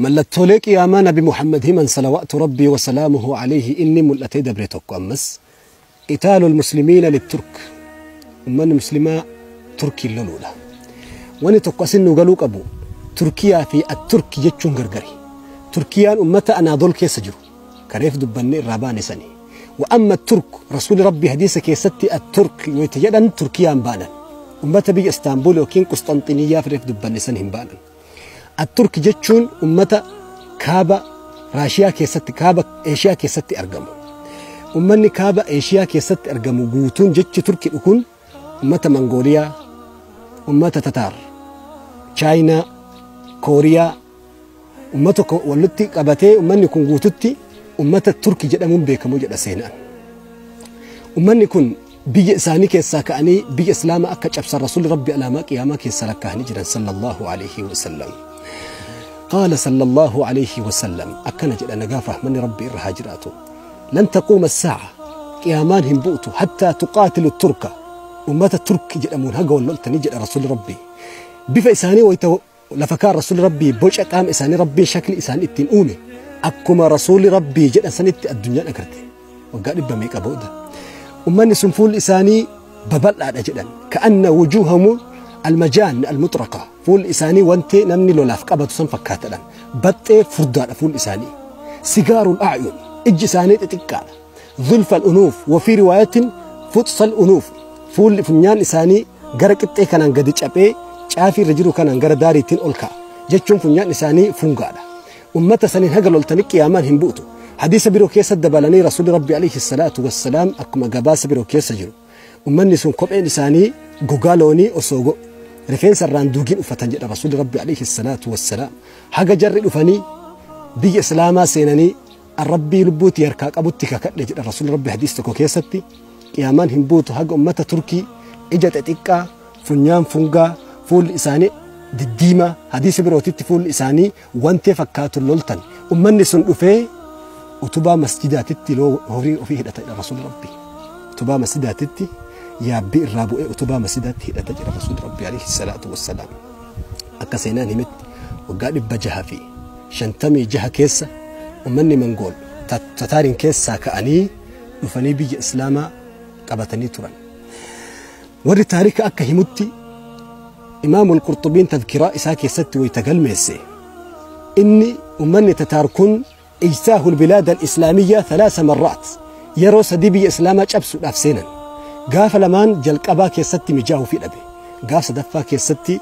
Mallattoolee qiyaamaa Nabi Muhammad himan salawaatu Rabbii wa salaamuhu alayhi inni mul'atee dabre tokko ammas qitaalul muslimiina litturk, ummanni muslimaa Turkiin loluudha. Wanni tokko asin nu galuu qabu, Turkiyaa fi at-Turki jechuun gargari. Turkiyaan ummata Anaadool keessa jiru kareef dubbanne irraa baane sani. Wa amma Turk, Rasuuli Rabbii hadiisa keessatti at-Turk yoo itti jedhan Turkiyaan baanan. Ummata biyya Istaanbul yookiin Qusxanxiniyyaa fireef dubbanne san hin baanan. At-Turk jechuun ummata kaaba Raashiyaa keessatti, kaaba Eeshiyaa keessatti argamu. Ummanni kaaba Eeshiyaa keessatti argamu guutuun jechi Turki kun ummata Mangooliyaa, ummata Tataar, Chaayinaa, Kooriyaa, ummata walitti qabatee ummanni kun guututti ummata Turki jedhamuun beekamu jedha seenaan. Ummanni kun biyya isaanii keessaa ka'anii biyya Islaamaa akka cabsan Rasuulli Rabbi alaamaa qiyaamaa keessa lakkaa'anii jiran sallallahu alaihi wasallam. Qaala sallallahu alaihi wasallam, akkana jedha, nagaaf rahmanni Rabbi irra haa jiraatu. Lan taquuma as-saa'a, qiyaamaan hin bu'utu, hattaa tuqaatilu Turka, ummata Turki jedhamuun haga wal loltanii jedha Rasuulli Rabbi. Bifa isaanii wayita lafa kaan Rasuulli Rabbii boca qaama isaanii Rabbiin shakli isaanii ittiin uume akkuma Rasuulli Rabbii jedhan sanitti addunyaan agarte. Waggaa dhibba meeqa booda. Ummanni sun fuulli isaanii babal'aadha jedhan. Ka'anna wujuuhamu almajaan almutraqa. Fuulli isaanii wanti namni lolaaf qabatu san fakkaatadhan. Baxxee furdaadha fuulli isaanii. Sigaarul a'yun, ijji isaanii xixiqqaadha. Zulfa unuuf, wafii riwaayatin futsal unuuf. Fuulli funyaan isaanii gara qixxee kanaan gadi caphee caafii irra jiru kanaan gara daariitiin ol ka'a. Jechuun funyaan isaanii fungaadha. Ummata saniin haga loltanii qiyaamaan hin bu'utu. Hadiisa biroo keessa dabalanii Rasuulli Rabbi alayhi salaatu wassalaam akkuma gabaasa biroo keessa jiru. Ummanni sun kopheen isaanii gogaa loonii osoo rifeensa irraan duugiin uffatan jedha Rasuulli Rabbi alayhi salaatu wassalaam. Haga jarri dhufanii biyya Islaamaa seenanii Rabbii lubbuutii harkaa qabutti kakadhe jedha Rasuulli Rabbi hadiisa tokko keessatti, qiyaamaan hin buutu haga ummata Turkii ija xixiqqaa, funyaan fungaa, fuulli isaanii diddiimaa, hadiisa birootitti fuulli isaanii wantee fakkaatu loltan. Ummanni sun dhufee utubaa masjidaatitti horii ofii hidhata jedha Rasuulli Rabbi. Utubaa masjidaatitti yaabbii irraa bu'ee utubaa masjidaatti hidhata jedha Rasuulli Rabbi alayhi salaatu wassalaam. Akka seenaan himetti waggaa 656 keessa ummanni Mangool Tataariin keessaa ka'anii dhufanii biyya Islaamaa qabatanii turan. Warri taarika akka himutti Imaam Al-Qurxubiin tadkiraa isaa keessatti wayita galmeesse inni ummanni Tataar kun ijtaahu al-bilaad al-islaamiyyaa thalaasa marraat, yeroo sadii biyya Islaamaa cabsuudhaaf seenan. Gaafa lamaan jalqabaa keessatti mijaa'uu fi dhabe. Gaaf sadaffaa keessatti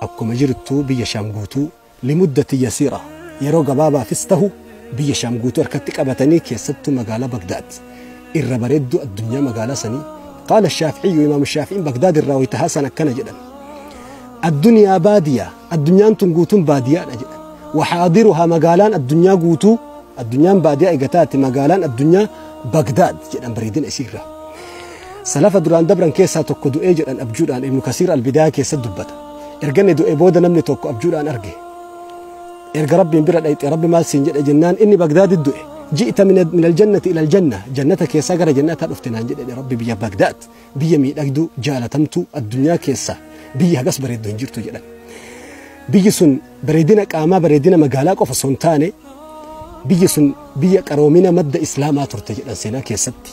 akkuma jirtu biyya Shaam guutuu limuddati yasiira, yeroo gabaabaafis tahu biyya Shaam guutuu harkatti qabatanii, keessattuu magaalaa Bagdaad irra bareedduu addunyaa magaalaa sanii. Qaala Shaafi'iyyu, Imaamu Shaafi'iin Bagdaad irraa wayita haasan akkana jedhan: Addunyaa baadiyaa, addunyaan tun guutuun baadiyaadha jedhan. Waxaadiruhaa, magaalaan addunyaa guutuu, addunyaan baadiyaa egataati, magaalaan addunyaa Bagdaad jedhan bareedina isiirraa. Salafa duraan dabran keessaa tokko du'ee jedhan abjuudhaan. Ibnu Kasiir Albidaaya keessa dubbata. Erga inni du'ee booda namni tokko abjuudhaan arge. Erga Rabbiin bira dhayxe, Rabbi maal siin jedhe jennaan, inni Bagdaadit du'e. Ji'ta min aljannati ila aljanna, jannata keessaa gara jannataa dhufte naan jedhe Rabbi. Biyya Bagdaad, biyya miidhagduu jaalatamtuu, addunyaa keessaa biyyi hagas bareeddu hin jirtu jedhan. Biyyi sun bareedina qaamaa, bareedina magaalaa qofa osoo hin taane, biyyi sun biyya qaroomina madda Islaamaa turte jedhan seenaa keessatti.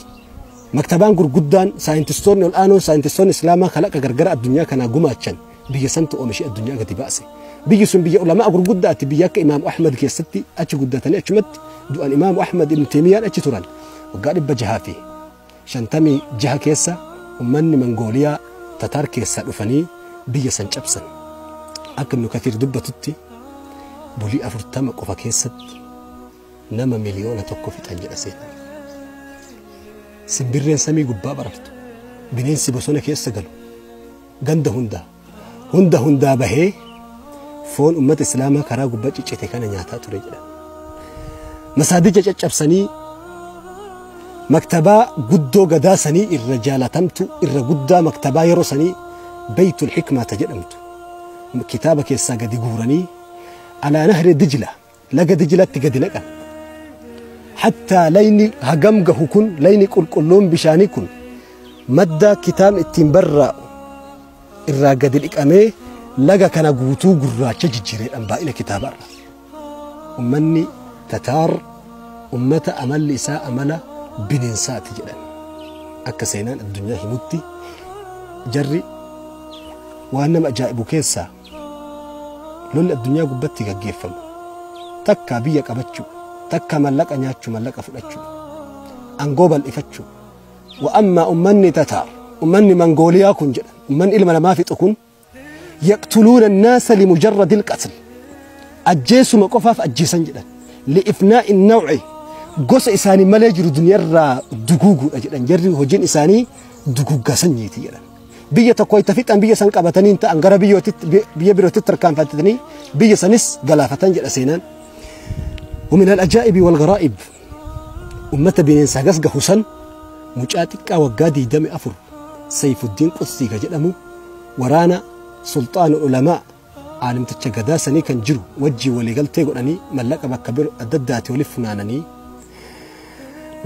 Maktabaan gurguddaan, saayintistoonni ol'aanoon, saayintistoonni Islaamaa kalaqa gargara addunyaa kanaa gumaachan biyya santu oomishee addunyaa gadi baase. Biyyi sun biyya ulamaa gurguddaati, biyya akka Imaamu Ahmad keessatti achi guddatanii achumatti du'an. Imaamu Ahmad, Ibn Teemiyyaan achi turan. Waggaa 656 keessa ummanni Mangooliyaa Tataar keessaa dhufanii biyya san cabsan. Akka Ibn Kathiir dubbatutti bulii 40 qofa keessatti nama 1 miliyoona fixan jedha seenaan. Simbirreen samii gubbaa barartu, bineensi bosona keessa galu, ganda hundaa hunda hundaa bahee foon ummata Islaamaa karaa gubbaa ciccite kana nyaataa ture jedha. Masaajida caccabsanii, maktabaa guddoo gadaa sanii irra jaalatamtu, irra guddaa maktabaa yeroo sanii Beytul Hikmaata jedhamtu kitaaba keessaa gadi guuranii alaa nahri Dijla, laga Dijlatti gadi naqan. Hattaa layni hagam gahu kun, layni qulqulluun bishaanii kun madda kitaabni ittiin barraa'u irraa gadi dhiqamee laga kana guutuu gurraacha jijjiireedhaan baay'ina kitaabaarra. Ummanni Tataar ummata amalli isaa amala bineensaati jedhan. Akka seenaan addunyaa himutti jarri waan nama ajaa'ibu keessaa lolli addunyaa gubbatti gaggeeffamu takka biyya qabachuu, takka mallaqa nyaachuu, mallaqa fudhachuu, aangoo bal'ifachuu. Wa amma ummanni Tataar, ummanni Mangooliyaa kun jedhan, ummanni ilma namaa fixu kun yaqtuluuna annaasa limujarradi alqatl, ajjeesuma qofaaf ajjeesan jedhan, li'ifnaa'i naw'i, gosa isaanii malee jiru duniyaarraa duguuguudha jedhan. Jarri hojiin isaanii duguuggaa sanyiiti jedhan. Biyya tokko itti fixan biyya san qabatanii ta'an gara biyya birootitti tarkaanfatanii biyya sanis galaafatan jedha seenaan. ومن العجائب والغرائب أمة bineensaa gas gahu san mucaa xiqqaa waggaa 24 Sayfuddiin Qudsii ka jedhamu waraana sulxaana ulamaa aalimticha gadaa sanii kan jiru wajjii waliigaltee godhanii mallaqa bakka biroo adda addaati waliif funaananii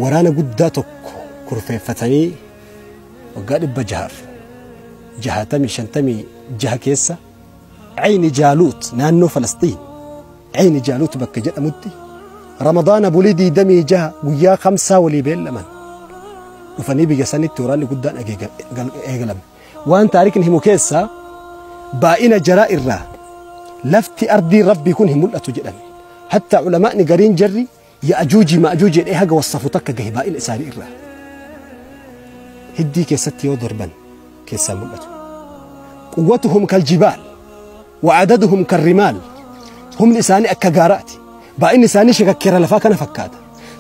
waraana guddaa tokko kurfeeffatanii waggaa 656 keessa Cayni Jaaluut naannoo Falastiin Cayni Jaaluut bakka jedhamutti Ramadaana bulii 26 guyyaa 5 walii beellaman dhufanii biyya sanitti waraanni guddaan eegalame. Waan taarikni himu keessaa baay'ina jaraa irraa lafti ardii rabbii kun hin mul'atu jedhan. Hatta ulamaa'ni gariin jarri ya'ajuuji ma'ajuuji jedhee haga wasafu takka gahe baay'ina isaanii irraa. Hiddii keessatti yoo darban keessaa mul'atu. Quwwatuhum kaljibaal wa'adaduhum karrimaal, humni isaanii akka gaaraati. Baay'inni isaanii shakakkeera lafaa kana fakkaata.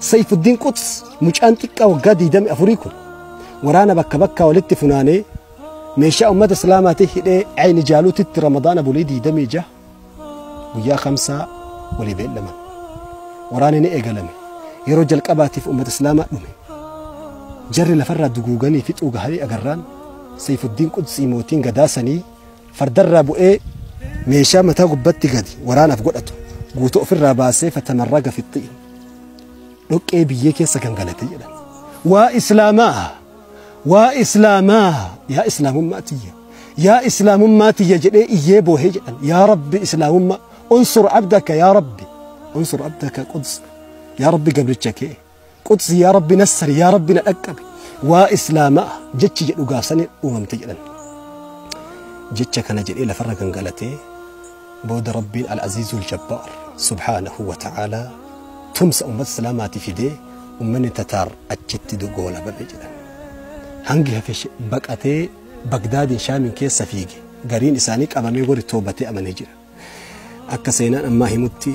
Sayfuddiin Quds mucaan xiqqaa waggaa 24 kun waraana bakka bakkaa walitti funaanee meeshaa uummata islaamaatii hidhee Cayni Jaaluutitti Ramadaana bulii 26 guyyaa 5 walii beellaman. Waraanni ni eegalame. Yeroo jalqabaatiif uummata islaamaa dhume. Jarri lafarraa duguuganii fixuu gahanii agarraan Sayfuddiin Qudsii mootiin gadaasanii fardarraa bu'ee meeshaa mataa gubbatti gadi waraanaaf godhatu guutuu ofirraa baasee fatamarraga fixxi dhoqqee biyyee keessa gangalate jedhan. Waa islaamaa, waa islaamaa, yaa islaamummaa tiyya, yaa islaamummaa tiyya jedhee iyyee boohee jedhan. Yaa rabbi islaamummaa unsur abdaka, yaa rabbi unsur abdaka Quds, yaa rabbi gabricha kee Quds, yaa rabbi nassari, yaa rabbi na dhaqqabi. Waa islaamaa jechi jedhu gaafsanii uumamte jedhan. Jecha kana jedhee lafarra gangalatee booda rabbiin al-aziizul jabbaar subhaanahu wa ta'aalaa tumsa uummata islaamaatii fidee uummanni Tataar achitti goolabame jedhan. Hangi hafe baqatee Bagdaadiin Shaamiin keessa fiige, gariin isaanii qabamee gori toobatee amanee jira. Akka seenaan ammaa himutti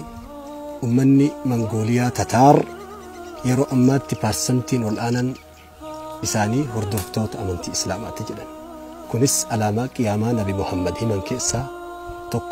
uummanni Mangooliyaa Tataar yeroo ammaatti paarsantiin ol aanan isaanii hordoftoota amantii islaamaati jedhan. Kunis alaamaa qiyaamaa Nabi Muhammad himan keessaa tokko.